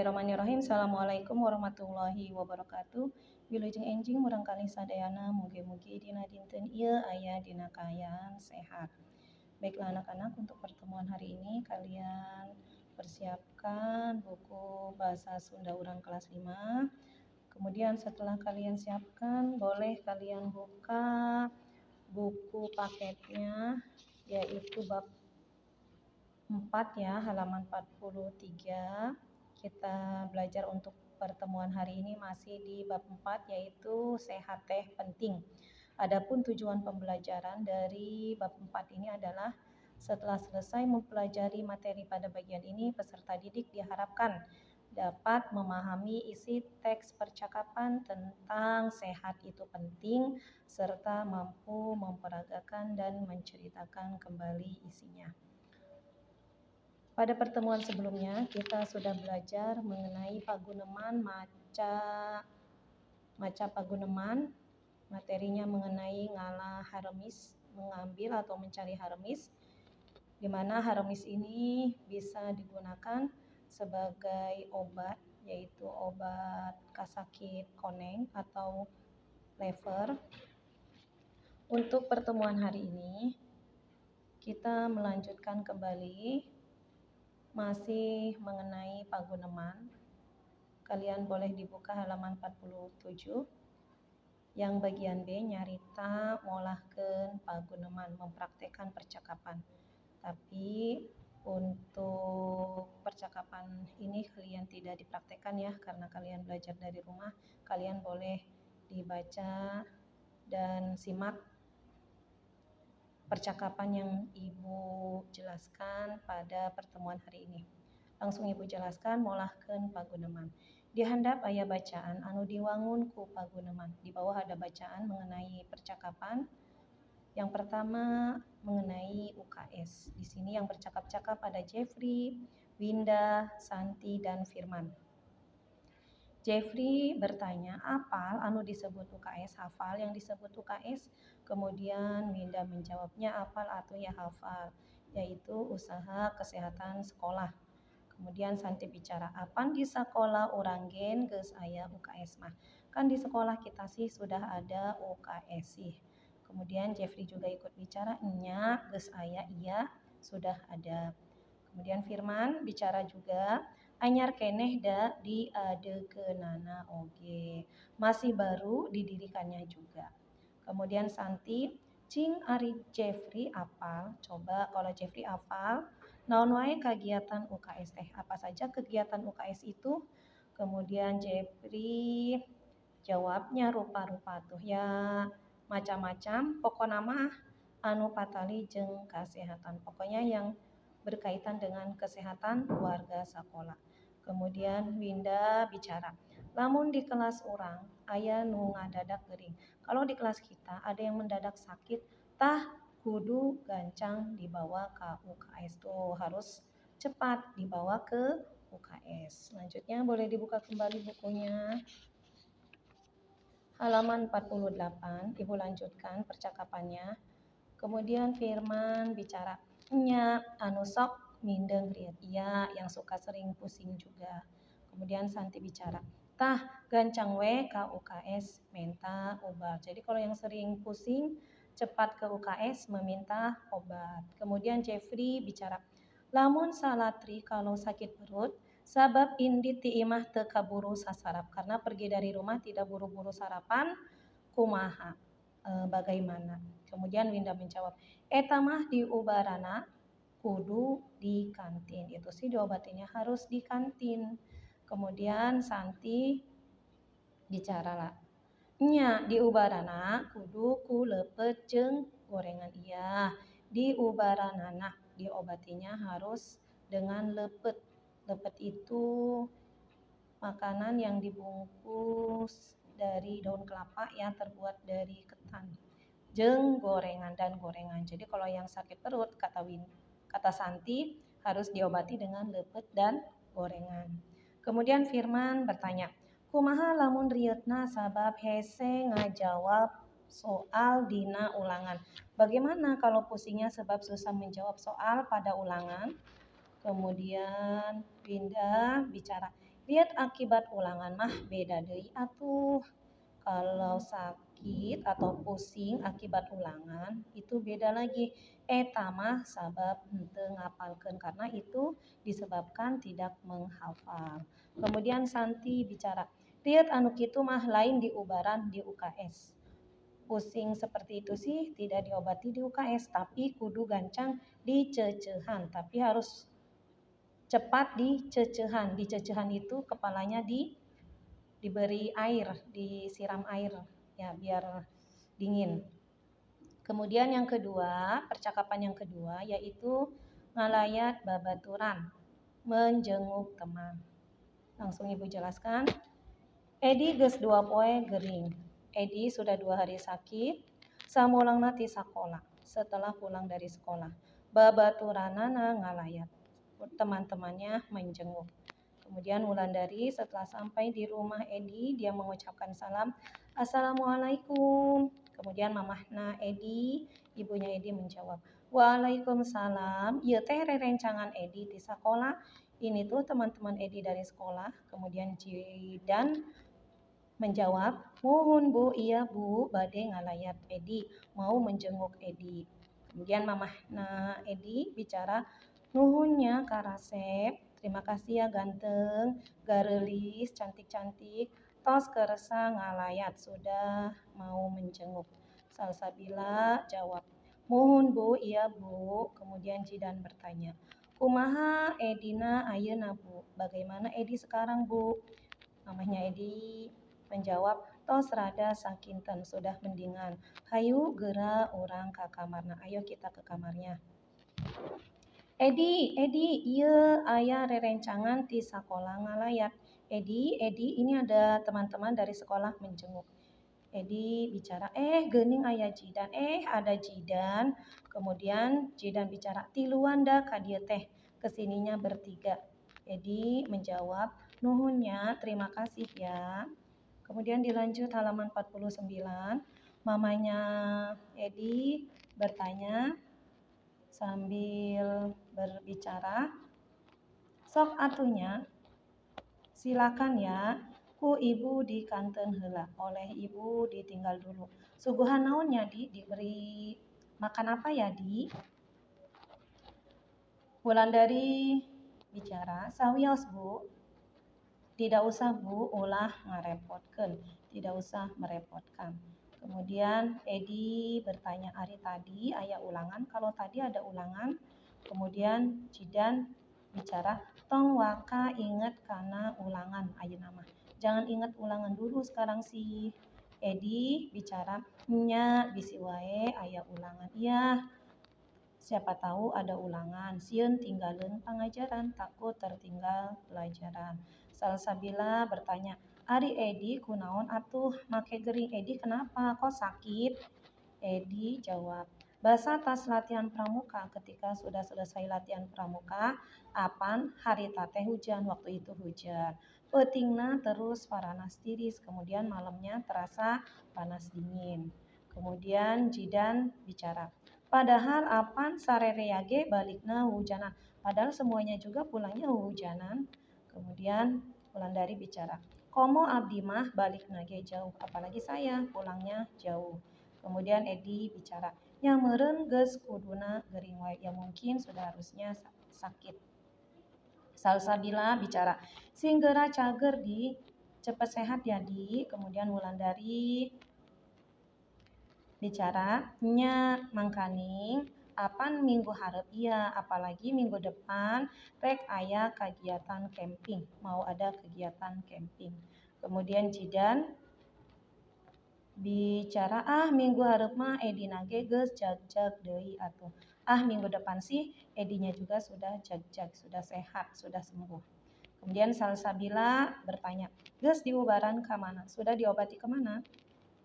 Bismillahirrahmanirrahim. Assalamualaikum warahmatullahi wabarakatuh. Wilujeng enjing murangkalih sadayana, mugi-mugi dina dinten ieu aya dina kaayaan sehat. Baiklah anak-anak, untuk pertemuan hari ini kalian persiapkan buku bahasa Sunda Urang kelas 5. Kemudian setelah kalian siapkan, boleh kalian buka buku paketnya, yaitu bab 4 ya, halaman 43. Kita belajar untuk pertemuan hari ini masih di bab 4, yaitu sehat teh penting. Adapun tujuan pembelajaran dari bab 4 ini adalah setelah selesai mempelajari materi pada bagian ini, peserta didik diharapkan dapat memahami isi teks percakapan tentang sehat itu penting serta mampu memperagakan dan menceritakan kembali isinya. Pada pertemuan sebelumnya kita sudah belajar mengenai paguneman maca maca paguneman, materinya mengenai ngala haremis, mengambil atau mencari haremis, di mana haremis ini bisa digunakan sebagai obat, yaitu obat kasakit koneng atau lever. Untuk pertemuan hari ini kita melanjutkan kembali masih mengenai paguneman. Kalian boleh dibuka halaman 47 yang bagian B, nyarita ngolahkeun paguneman, mempraktekkan percakapan. Tapi untuk percakapan ini kalian tidak dipraktekkan ya, karena kalian belajar dari rumah. Kalian boleh dibaca dan simak percakapan yang Ibu jelaskan pada pertemuan hari ini. Langsung Ibu jelaskan ngolahkeun paguneman. Di handap aya bacaan anu diwangun ku paguneman. Di bawah ada bacaan mengenai percakapan. Yang pertama mengenai UKS. Di sini yang bercakap-cakap ada Jeffrey, Winda, Santi, dan Firman. Jeffrey bertanya, apal anu disebut UKS, hafal yang disebut UKS? Kemudian Winda menjawabnya, apal atau ya hafal, yaitu usaha kesehatan sekolah. Kemudian Santi bicara, apan di sekolah urang ge geus aya UKS mah. Kan di sekolah kita sih sudah ada UKS sih. Kemudian Jeffrey juga ikut bicara, nya geus aya, iya sudah ada. Kemudian Firman bicara juga, anyar keneh da diadegeunana oge. Masih baru didirikannya juga. Kemudian Santi, cing ari Jeffrey apal, coba kalau Jeffrey apal, naon wae kegiatan UKS teh? Apa saja kegiatan UKS itu? Kemudian Jeffrey jawabnya rupa-rupa tuh ya, macam-macam, pokokna mah anu patali jeung kesehatan. Pokoknya yang berkaitan dengan kesehatan warga sekolah. Kemudian Winda bicara, lamun di kelas urang aya nu ngadadak gering. Kalau di kelas kita ada yang mendadak sakit, tah kudu gancang dibawa ke UKS tuh, harus cepat dibawa ke UKS. Selanjutnya boleh dibuka kembali bukunya. Halaman 48, Ibu lanjutkan percakapannya. Kemudian Firman bicara, nya anu sok mindeng rieut. Iya, yang suka sering pusing juga. Kemudian Santi bicara, tah gancang we ka UKS menta obat. Jadi kalau yang sering pusing cepat ke UKS meminta obat. Kemudian Jeffrey bicara, lamun salatri kalau sakit perut, sabab indit ti imah teu kaburu sasarap. Karena pergi dari rumah tidak buru-buru sarapan, kumaha? Bagaimana? Kemudian Winda menjawab, eta mah diubarana kudu di kantin. Itu sih diobatinya harus di kantin. Kemudian Santi bicara lah, nya diubarana kudu ku leupeut jeung gorengan. Iya, diubaranana diobatinya harus dengan leupeut. Leupeut itu makanan yang dibungkus dari daun kelapa yang terbuat dari ketan. Jeung gorengan, dan gorengan. Jadi kalau yang sakit perut, kata Santi, harus diobati dengan leupeut dan gorengan. Kemudian Firman bertanya, kumaha lamun rieutna sabab hese ngajawab soal dina ulangan? Bagaimana kalau pusingnya sebab susah menjawab soal pada ulangan? Kemudian Winda bicara, Riet akibat ulangan mah beda deui atuh. Kalau sakit atau pusing akibat ulangan itu beda lagi. Eta mah sabab henteu ngapalkeun, karena itu disebabkan tidak menghafal. Kemudian Santi bicara, riet anu kitu mah lain diubaran di UKS. Pusing seperti itu sih tidak diobati di UKS, tapi kudu gancang dicecehan, tapi harus cepat dicecehan. Dicecehan itu kepalanya diberi air, disiram air ya biar dingin. Kemudian yang kedua, percakapan yang kedua yaitu ngalayat babaturan, menjenguk teman. Langsung Ibu jelaskan. Edi geus 2 poe gering. Edi sudah 2 hari sakit, samulangna ti sakola, setelah pulang dari sekolah. Babaturanana ngalayat, teman-temannya menjenguk. Kemudian Wulandari setelah sampai di rumah Edi, dia mengucapkan salam, Assalamualaikum. Kemudian mamahna Edi, ibunya Edi menjawab, Waalaikumsalam. Ieu teh rerencangan Edi di sekolah. Ini tuh teman-teman Edi dari sekolah. Kemudian Jidan menjawab, muhun bu, iya bu, bade ngalayat Edi, mau menjenguk Edi. Kemudian mamahna Edi bicara, nuhunnya karasep, terima kasih ya ganteng, garelis, cantik-cantik, tos kersa ngalayat, sudah mau menjenguk. Salsabila jawab, muhun bu, iya bu. Kemudian Jidan bertanya, kumaha Edina ayeuna bu, bagaimana Edi sekarang bu? Mamahnya Edi menjawab, tos rada sakinten, sudah mendingan. Hayu gera urang ka kamarna, ayo kita ke kamarnya. Edi, Edi, ieu aya rerencangan ti sakola ngalayat. Edi, Edi, ini ada teman-teman dari sekolah menjenguk. Edi bicara, geuning aya Jidan, ada Jidan. Kemudian Jidan bicara, tiluan da ka dieu teh, kesininya bertiga. Edi menjawab, nuhunnya, terima kasih ya. Kemudian dilanjut halaman 49, mamanya Edi bertanya sambil berbicara, sok atunya, silakan ya, ku ibu dikanten heula, oleh ibu ditinggal dulu. Suguhan naonnya di, diberi makan apa ya di? Wulandari bicara, sawios bu, tidak usah bu, ulah ngarepotkeun, tidak usah merepotkan. Kemudian Edi bertanya, ari tadi aya ulangan, kalau tadi ada ulangan. Kemudian Jidan bicara, tong waka inget kana ulangan ayeuna mah. Jangan inget ulangan dulu sekarang sih. Edi bicara, nya bisi wae aya ulangan. Iya, siapa tahu ada ulangan. Sieun tinggalin pangajaran, takut tertinggal pelajaran. Salsabila bertanya, ari Edi kunaon atuh make gering? Edi kenapa kok sakit? Edi jawab, basa tas latihan pramuka. Ketika sudah selesai latihan pramuka, apan harita teh hujan, waktu itu hujan. Peutingna terus paranas tiris, kemudian malamnya terasa panas dingin. Kemudian Jidan bicara, padahal apan sarerea ge balikna hujanan. Padahal semuanya juga pulangnya hujanan. Kemudian Wulandari bicara, komo abdi mah balikna ge jauh, apalagi saya pulangnya jauh. Kemudian Edi bicara, nya meureun geus kuduna gering wae, ya mungkin sudah harusnya sakit. Salsabila bicara, sing geura cager di, cepat sehat ya di. Kemudian Wulandari bicara, nya mangkaning apan minggu hareup iya, apalagi minggu depan rek aya kegiatan camping, mau ada kegiatan camping. Kemudian Jidan bicara, ah minggu hareup mah Edina ge geus jag-jag deui atuh. Ah minggu depan sih Edinya juga sudah jag-jag, sudah sehat, sudah sembuh. Kemudian Salsabila bertanya, geus diubaran ka mana? Sudah diobati kemana?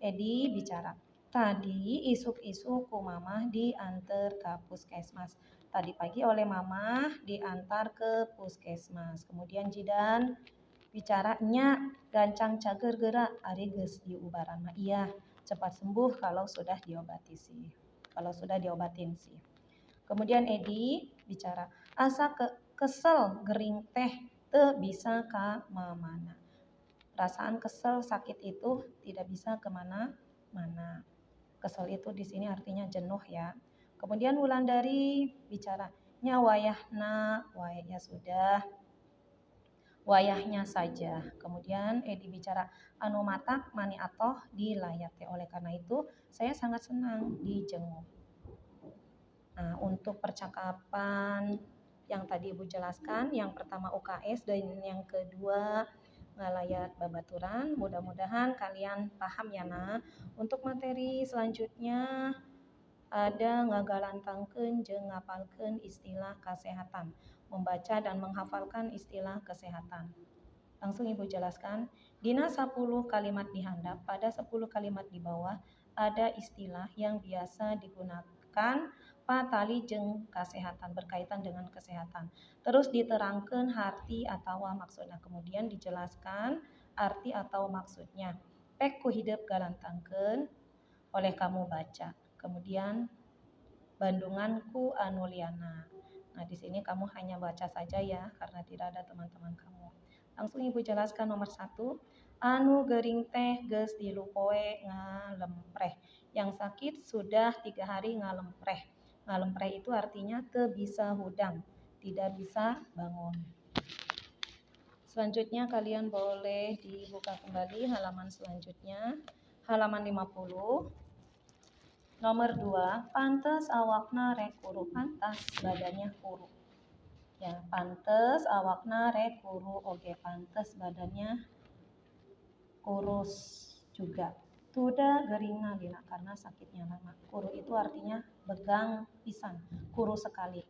Edi bicara, tadi isuk-isuk ku mamah diantar ke puskesmas. Tadi pagi oleh mamah diantar ke puskesmas. Kemudian Jidan bicara, nya gancang cager geura ari geus diubaran mah. Iya, cepat sembuh kalau sudah diobati sih. Kalau sudah diobatin sih. Kemudian Edi bicara, asa kesel gering teh. Teu bisa ka mamana. Perasaan kesel sakit itu tidak bisa kemana-mana. Kesel itu di sini artinya jenuh ya. Kemudian Wulandari bicara, nya wayahna, wayahnya sudah, wayahnya saja. Kemudian Edi bicara, anu matak mani atoh dilayat. Oleh karena itu saya sangat senang dijenguk. Nah, untuk percakapan yang tadi Ibu jelaskan, yang pertama UKS dan yang kedua ngalayat babaturan, mudah-mudahan kalian paham ya nak. Untuk materi selanjutnya ada ngagalantangkeun jeung ngapalkeun istilah kesehatan, membaca dan menghafalkan istilah kesehatan. Langsung Ibu jelaskan, dina 10 kalimat di handap, pada 10 kalimat di bawah ada istilah yang biasa digunakan patali jeung kesehatan, berkaitan dengan kesehatan. Terus diterangkan arti atau maksudnya, kemudian dijelaskan arti atau maksudnya. Pek ku hidep galantangkeun oleh kamu baca. Kemudian bandungan ku anu lianna. Nah, di sini kamu hanya baca saja ya, karena tidak ada teman-teman kamu. Langsung Ibu jelaskan nomor 1. Anu gering teh geus 3 poe ngalempreh. Yang sakit sudah 3 hari ngalempreh. Ngalempreh itu artinya teu bisa hudang, tidak bisa bangun. Selanjutnya kalian boleh dibuka kembali halaman selanjutnya, halaman 50. Nomor 2, pantes awakna rek kuru, pantas badannya kuru. Ya, pantes awakna rek kuru, oke, pantes badannya kurus juga. Tuda geringna lila karena sakitnya lama. Kuru itu artinya begang pisan, kuru sekali.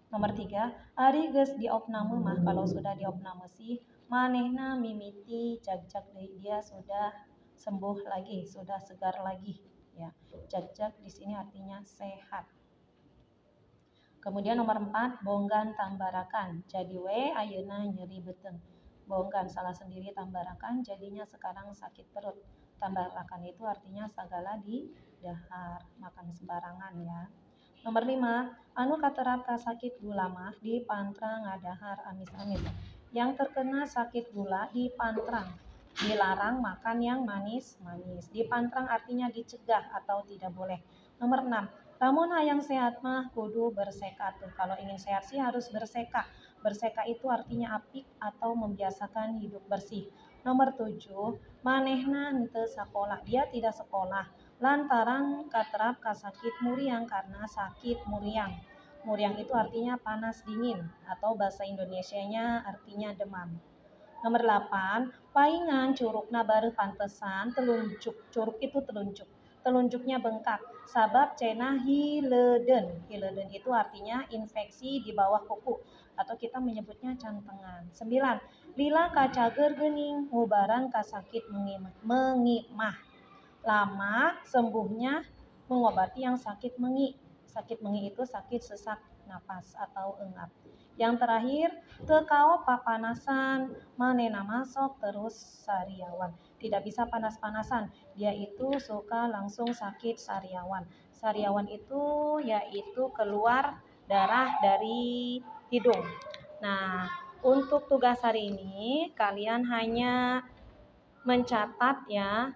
Nomor 3, ari geus diopname mah, kalau sudah diopname sih, manehna mimiti jagjag deui, dia sudah sembuh lagi, sudah segar lagi ya. Jagjag di sini artinya sehat. Kemudian nomor 4, bonggan tambarakan. Jadi we ayeuna nyeri beuteung. Bonggan salah sendiri, tambarakan jadinya sekarang sakit perut. Tambarakan itu artinya sagala di dahar, makan sembarangan ya. Nomor 5, anu katerap sakit gula mah dipantrang ngadahar amis-amis. Yang terkena sakit gula dipantrang, dilarang makan yang manis-manis. Dipantrang artinya dicegah atau tidak boleh. Nomor 6, lamun hayang sehat mah kudu berseka tuh. Kalau ingin sehat sih harus berseka. Berseka itu artinya apik atau membiasakan hidup bersih. Nomor 7, manehna henteu sakola. Dia tidak sekolah lantaran katerap kasakit muriang, karena sakit muriang. Muriang itu artinya panas dingin atau bahasa Indonesianya artinya demam. Nomor 8, paingan curukna bareuh pantesan telunjuk. Curuk itu telunjuk. Telunjuknya bengkak. Sabab cenah hiledeun. Hiledeun itu artinya infeksi di bawah kuku atau kita menyebutnya cantengan. 9, lila kacageur geuning ngubaran kasakit mengi mah. Lama sembuhnya mengobati yang sakit mengi. Sakit mengi itu sakit sesak napas atau engap. Yang terakhir, teu kaop papanasan, manehna mah sok terus sariawan. Tidak bisa panas-panasan, dia itu suka langsung sakit sariawan. Sariawan itu yaitu keluar darah dari hidung. Nah, untuk tugas hari ini kalian hanya mencatat ya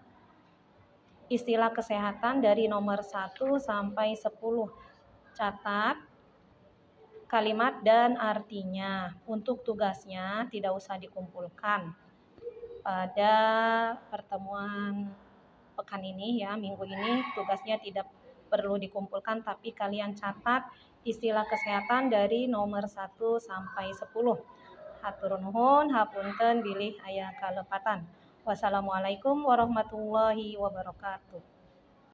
istilah kesehatan dari nomor 1 sampai 10. Catat kalimat dan artinya. Untuk tugasnya tidak usah dikumpulkan pada pertemuan pekan ini ya, minggu ini tugasnya tidak perlu dikumpulkan, tapi kalian catat istilah kesehatan dari nomor 1 sampai 10. Hatur nuhun, hapunten bilih aya kalepatan. Wassalamualaikum warahmatullahi wabarakatuh.